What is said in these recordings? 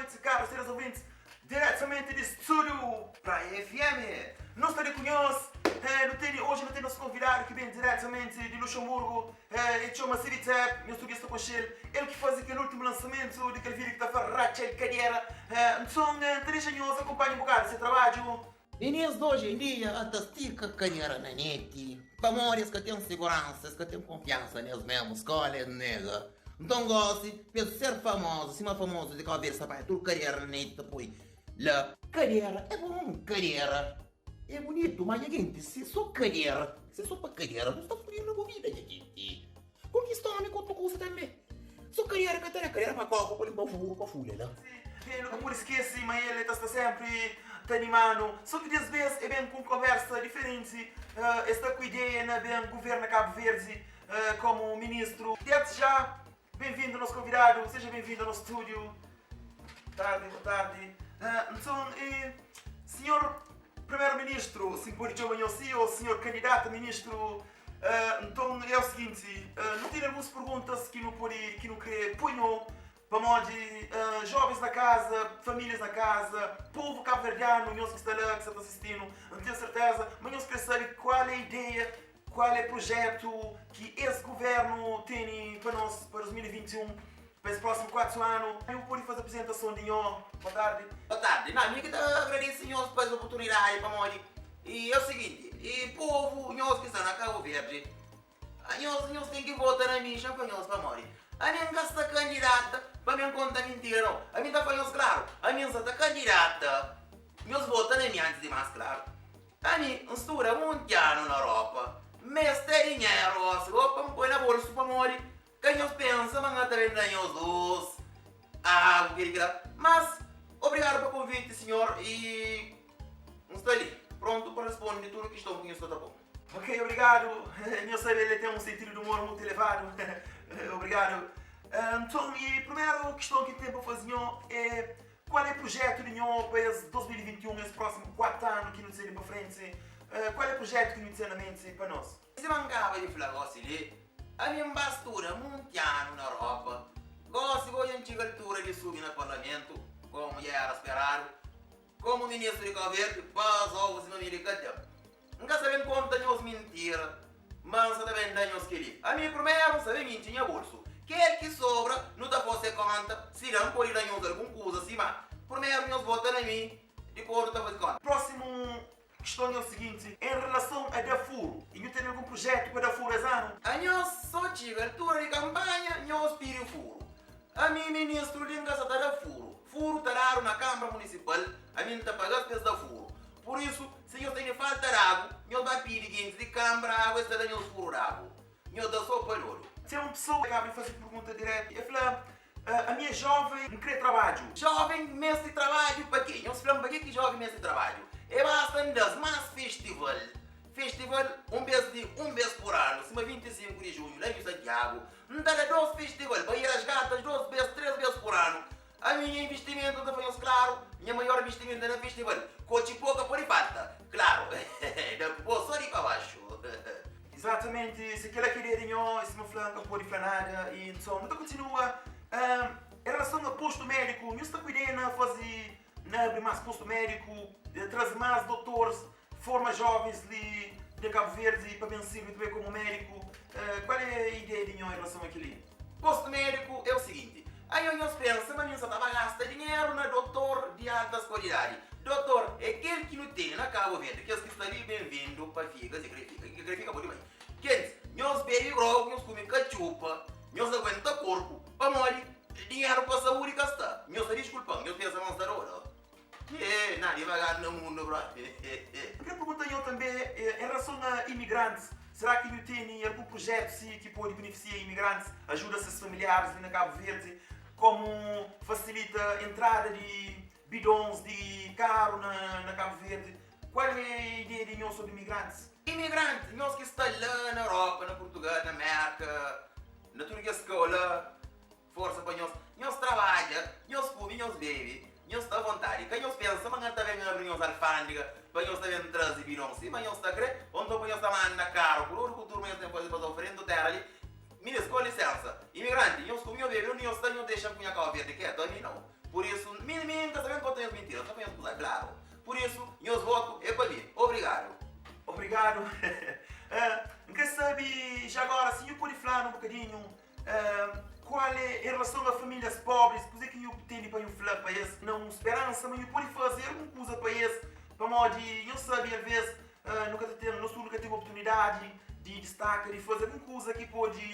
noite, caros seres ouvintes, diretamente de estúdio Praia FM. Nós está ali com nós, eh, no tem, hoje não tem nosso convidado que vem diretamente de Luxemburgo, eh, ele chama City Tap, meu estúdio está com ele, ele que faz aquele último lançamento daquele vídeo que está a Rachel Cadeira. Eh, então, eh, deixa nós acompanha um bocado esse trabalho. Minis di oji en dia a ta stika kadera na neti pamodi es ka ten siguransa, es ka ten konfiansa nes mesmu, skola es nega. Nton gosi pa es ser famozu sima famozus di Kau Verdi sta panha tudu kadera na neti ta poi la. Kadera é bon, kadera é bunitu, ma nha genti si so kadera, si so pa kadera bu sta fudidu na bu vida nha genti. Konkista omi ku otu kusa tanbe. So kadera ka ta da kadera pa koka pa limpa furu pa fulha la. Si, nu ka pode skese ma el ta sta sénpri ta anima-nu. Sô ki des bês el ben ku un konbérsa diferenti. El sta ku ideia na ben governa Kabu Verdi kómu ministru. Désdi já, ben-vindu nos konvidadu. Seja ben-vindu a nos stúdiu. Tardi, bo tardi. Nton, sinhor Primeru-Ministru, si N pode txoma nho si, ô sinhor kandidatu a ministru, Nton, é o siginti, nu tene alguns perguntas ki nu pode, ki nu krê poi no, pamodi jovens na kaza, famílias na kaza, povu kabuverdianu, nhos ki sta la, ki sta ta sisti-nu, N ten serteza ma nhos krê sabe kual é ideia, kual é projetu ki es guvernu tene pa nos pa 2021, pa es prósimu 4 anu. Nhu pode faze aprizentason di nho. Boa tardi. Boa tardi. Na, mi ki ta agradese nhos pa es oportunidadi, pamodi E é o seguinte, e povo nhos ki sta na Cabo Verde, nhos nhos tem ki vota na mi, xa pa nhos pamodi ami N ka sta kandidata pa mi N konta mintira nau, ami N ta fla nhos klaru, ami N sa ta kandidata, nhos vota na mi antis di mas klaru, ami N studa monti anu na Europa, N meste dinheru gosi bo pa N poi na bolsu pamodi ka nhos pensa ma N ka ta ben da nhos lus, agu, keli kila, mas obrigadu pa konviti sinhor e. N sta li, prontu pa responde tudu kiston ki nhos sta ta pô. Ok, obrigadu. Nhos sabe el ten un sentidu di umor mutu elevadu. Obrigadu. Nton, i primeru kiston ki N ten pa faze nho é, kual é prujetu di nho pa es 2021, es prósimu 4 anu ki nu ten li pa frenti? Kual é prujetu ki nhu ten na menti pa nos? Sima N kaba di fla gósi li, ami N ba studa monti anu na Europa. Gósi bo dja N txiga altura di subi na parlamentu, komu dja éra speradu. Komu ministru di Kau Verdi, paz ovus sima mi di ka ten. N ka sa ben konta nhos mintira, ma N sa ta ben da nhos kel-li. Ami primeru N sa ben intxi nha bolsu. Kel ki sobra, nu ta fose konta, si da N pode da nhos algun kuza sima, primeru nhos vota na mi, dipos nu ta fase konta. Prósimu kiston é o siginti, en relason a da furu, i nhu ten algun prujetu pa da furu es anu? Anhos so txiga altura di kanpanha, nhos pidi furu. Ami ministru li N ka sa ta da furu. Furu ta dadu na Kanbra Munisipal, ami N ta paga-s pa es da furu. Pur isu, si nhos tene falta di agu, nhos ba pidi gentis di Kanbra agu, es ta da nhos furu di agu. Nhos da so pa dodu. Ten un pesoa ki kaba di faze pergunta diretu, el fla, Ami é joven, N kre trabadju. Joven meste trabadju pa ke? Nhos fla-m pa ke ki joven meste trabadju? E basta N da-s más festival. Festival un bes di un bes pur anu, sima 25 di junhu la di Santiagu. N ta da dos festival, Baía das Gatas dos bes, tres bes pur anu. Ami nha investimentu N ta fla nhos klaru, nha maior investimentu é na festival. Kotxi po ka pode falta, klaru. Da ku bo so di pa baxu. Izatamenti, si kela ki ideia di nho, e sima fla, N ka pode fla nada. I nton, nu ta kontinua. Em relason a postu médiku, nho sta ku ideia na faze, na abri más postu médiku, traze más dotoris, forma jovens li di Kabu Verdi pa ben sirbi tanbe komu médiku? Kual é ideia di nho em relason a keli? Postu médiku é o siginti, anho nhos pensa ma mi nsa ta ba gasta dinheru na dotor di altas kualidadi. Dotor é kel ki nu tene na Kabu Verdi, kes ki sta li ben-vindu pa fika, si kre fika, ki ka kre fika podi bai. Gentis, nhos bebe grogu, nhos kume katxupa, nhos aguenta korpu, pamodi dinheru pa saúdi ka sta. Nhos ta diskulpa-m, nhos pensa ma N sta dodu? Hee, na divagar na mundu propi. N kre pergunta nho tanbe em relason a imigrantis, será ki nhu teni algun projetu si ki podi benefisia imigrantis, ajuda ses familiaris li na Kabu Verdi, komu fasilita entrada di bidons di karu na Kabu Verdi? Kual é ideia di nho sobri imigrantis? Imigrantis, nhos ki sta la na Europa, na Purtugal, na Merka, na tudu kes kau la, Forsa pa nhos. Nhos trabadja, nhos kume, nhos bebe, nhos sta avontadi. Ka nhos pensa ma N ta ben abri nhos alfandega pa nhos ta ben traze bidon sima nhos ta kre, ô nton pa nhos ta manda karu ku tudu ku turma nhos ten faze pa oferendu tera li. Minis, kon lisensa. Imigranti, nhos kume, nhos bebe, undi nhos sta, nhos dexa-m ku nha Kau Verdi ketu, ami nau. Pur isu, mi. Pamodi nhos sabe alvês nu ka ta ten, nos tudu ka ten oportunidadi di distaka, di faze algun kuza ki pode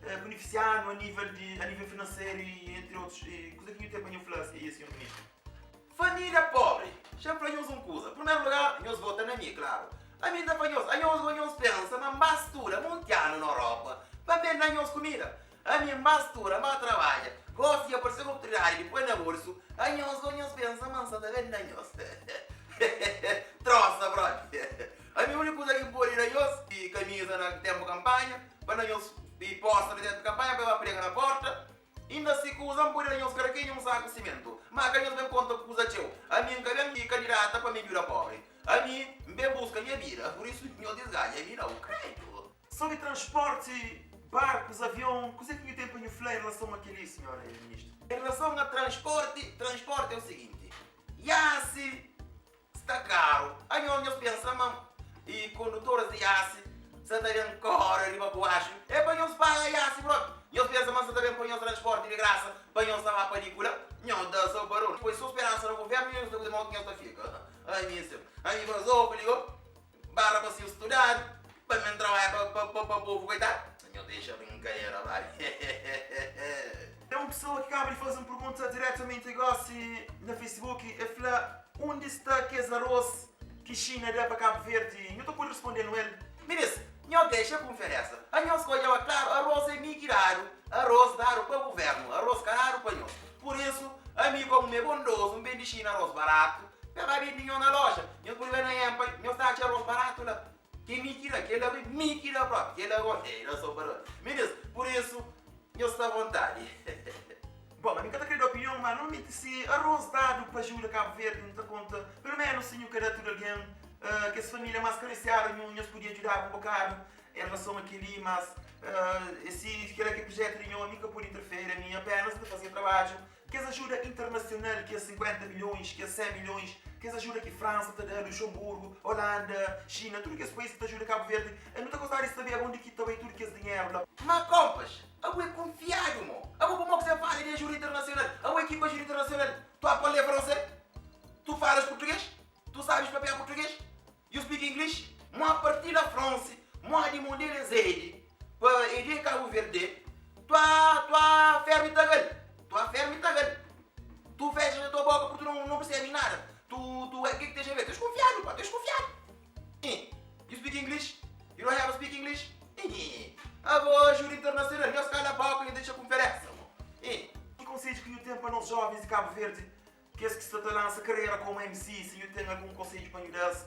benefisia-nu a nível di, a nível finanseru i entri otus. Kuza ki nhu ten pa nhu fla sinhor ministru? Família pobri, xa-m fla nhos un kuza, primeru lugar nhos vota na mi, klaru. Ami N ta fla nhos, anhos go nhos pensa ma N ba studa monti anu na Europa pa N ben da nhos kumida. Ami N ba studa, N ba trabadja, gosi dja parse-m oportunidadi di poi na bolsu, anhos go nhos pensa ma N sa ta ben da nhos. Trosa propi. Ami uniku kuza ki N pode da nhos e kamiza na tempu kampanha, pa da nhos e posta na tempu kampanha pa e ba prega na porta. Inda si kuza N pode da nhos kada kenha un saku simentu. Ma ka nhos ben konta ku kuza txeu. Ami N ka ben kandidata pa mi djuda pobri. Ami N ben buska nha bida, pur isu nhos disgadja mi nau kredu. Sobri transporti, barkus, avion, kuzê ki nhu ten pa nhu fla en relason a kel-li, sinhor Ministru? En relason a transporti, transporti é o siginti, Iasi sta karu, anhos nhos pensa ma i kondutoris di iasi sa ta ben kore riba ku baxu, é pa nhos paga iasi propi, nhos pensa ma sa ta ben poi nhos transporti di grasa pa nhos ta ba pa li ku la, nhos da so barulhu, poi so speransa na guvernu, nhos ta kuze mau ki nhos ta fika. Ami sim, ami bazou li go. Barra pa siu studadu, pa men trabadja pa pa pa pa povu koitadu. Nhos dexa brinkadera vai. Ten un pesoa ki kaba di faze un pergunta diretamenti gosi na Facebook, el fla, Undi sta kes aros ki Xina da pa Kabu Verdi? Nhu ta pode responde-nu el? Minis, nhos dexa kunferesa. Anhos ka odjaba klaru, aros é mi ki dadu, aros dadu pa guvernu, aros ka dadu pa nhos. Pur isu, ami komu mi é bondozu, N bende Xina aros baratu, Ka ba bende nho na loja, nho pode bai na Empire, nho ta atxa arroz barato la. Ke mi ki da, kel-la ri, mi ki da propi, kel-la gosi, ei, da so pa da. Minis, pur isu, nho sta avontadi. Bon, ami ka ta kre da opinion, ma normalmenti si arroz dadu pa ajuda Kabu Verdi, nu ta konta, pelu menus si nhu ka da tudu algen, kes familia mas karensiadu, nhu nhos podia djudaba un bokadu en relason a kel-li, mas si kel-la ki é projetu di nho, ami ka pode interfere, ami apenas N ta faze nha trabadju. Kes ajuda internasional, kes 50 milhões, kes 100 milhões, kes ajuda ki Fransa ta da, Luxemburgo, Holanda, Xina, tudu kes país ki ta ajuda Kabu Verdi, nu ta gostaba di sabeba undi ki ta bai tudu kes dinheru la. Ma kompas, abo é kunfiadu mo. Abo pamó ki sa fala di ajuda internasional? Abo é ki pa ajuda internasional? Tu a parler français? Tu falas português? Tu sabes papia português? You speak English? Mo a partir la France, mo a demander les aides pa aider Cabo Verde, tu a, tu a ferme ta gal, tu a ferme ta gal. Tu fechas a tua boca porque tu não, não percebes nada. Tu, tu, é, que que tens a ver? Tu és confiado, pá, tu és confiado. Eh, you speak English? You don't have to speak English? Eh, agora ajuda internacional, nhos cala a boca e deixa conferência, mo. Eh. Ki konsedju ki nhu ten pa nos jovens di Kabu Verdi Kes ki sta ta lansa karera komu MC, si nhu ten algun konsedju pa nhu da-s,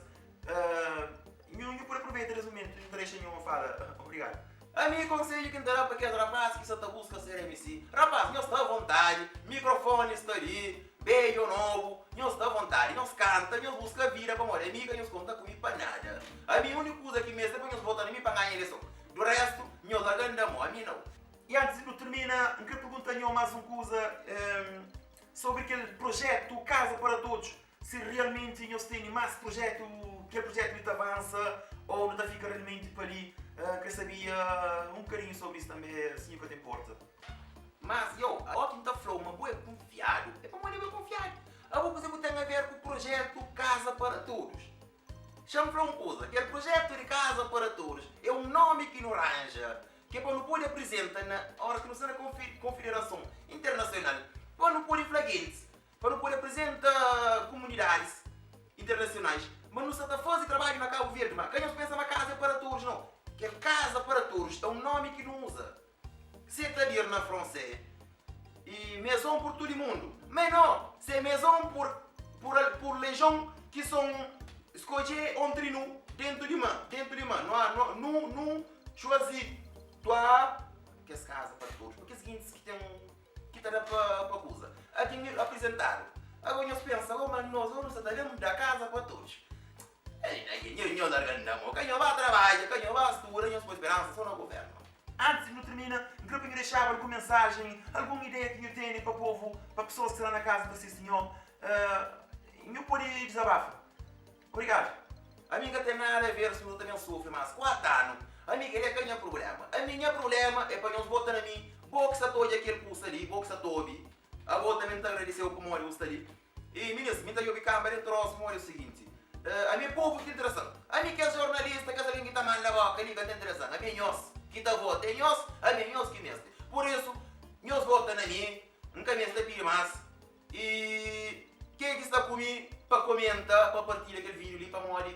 nhu nhu pode aproveita des mumentu, nhu ta dexa nhu fala. Obrigadu. Ami konsedju ki N ta da pa kes rapaz ki sta ta buska ser MC, rapaz nhos sta avontadi, mikrofoni sta li, bedju ou nobu, nhos sta avontadi, nhos kanta, nhos buska vida pamodi ami ka nhos konta ku mi pa nada. Ami uniku kuza ki meste pa nhos vota na mi pa nganha eleson, du restu nhos larga-m da mo, ami nau. I antis di nu tirmina, N kre pergunta nho más un kuza. Sobri kel projetu Casa para Todos, si realmenti nhos teni más projetu, kel projetu li ta avansa ou nu ta fika realmenti pa li? Kre sabia un bokadinhu sobri is tanbe, si nhu ka ta inporta. Mas yo, ó ki N ta fla-u ma bo é kunfiadu, é pamodi bo é kunfiadu. Abo kuzê ku ten a ver ku projetu Casa para Todos? Xa-m fla un kuza, kel projetu di Casa para Todos é un nómi ki nu ranja ki é pa nu pode aprizenta na óras ki nu sta na konfederason internasional, pa nu pode fla gentis, pa nu pode aprizenta kumunidadis internasionais ma nu sta ta faze trabadju na Kabu Verdi. Ma ka nhos pensa ma Casa é para Todos, nau. Kel Casa para Todos é un nómi ki nu uza, c'est-à-dire na fransê, e maison pour tout le monde. Mais non, c'est maison pour, pour, pour les gens qui sont escolher entre nous, dentro de ma, dentro de ma, no, no, no, no choisir toi, kes casa para todos, pa kes gentis ki ten, ki ta da pa, pa kuza. Aqui apresentado. Agora nhos pensa, oh, mas nós, oh, nós ta da casa para todos. Ei, nho, nho larga na mo, ka nho ba trabadja, ka nho ba studa, nho poi speransa so na governo. Antis di nu tirmina, N kre pa nhu dexaba algun mensajen, algun ideia ki nhu tene pa povu, pa pesoas ki sta la na kaza ta sisti nho. Nhu pode dizabafa. Obrigadu. Ami N ka ten nada a ver si nu ta ben sufri mas 4 anu. Ami kel-li é ka nha prubléma. Ami nha prubléma é pa nhos bota na mi, bo ki sta ta odja kel kusa li, bo ki sta ta obi, abo tanbe N ta agradise-u pamodi bu sta li. E minis, mi ta djobe kamba de tros modi o siginti. Ami é povu ki interesa-m. Ami kes jornalista, kes algen ki ta manda boka li ka ta interesa-m. Ami é nhos ki ta vota, é nhos, ami é nhos ki meste. Pur isu, nhos vota na mi, N ka meste pidi más. I ken ki sta ku mi pa komenta, pa partilha kel vídiu li pamodi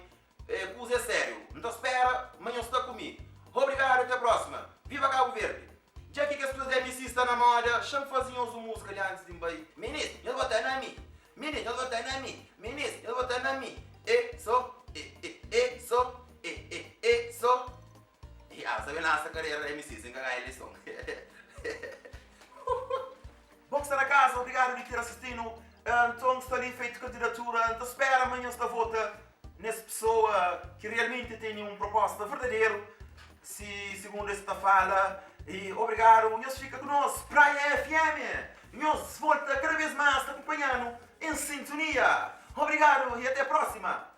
kuza é sériu. N ta spera ma nhos sta ku mi. Obrigadu, até próxima. Viva Kabu Verdi! Dja ki kes kuza di MC sta na moda, xa-m faze nhos un múzika li antis di N bai. Minis, nhos bota na mi. Minis, nhos bota na mi. Minis, nhos bota na mi. E so, e e e so, e e e so. Ya, N sabe lansa karera di MC sen ka ganha lison. Bo ki sta na kaza, obrigadu di ter asistinu. Nton, sta li feitu kandidatura. N ta spera ma nhos ta vota nes pesoa ki realmenti tene un proposta verdaderu, si sigundu es ta fala. I obrigadu, nhos fika ku nos. Praia FM, nhos volta kada bes mas ta kunpanha-nu en sintonia. Obrigadu i ate próxima!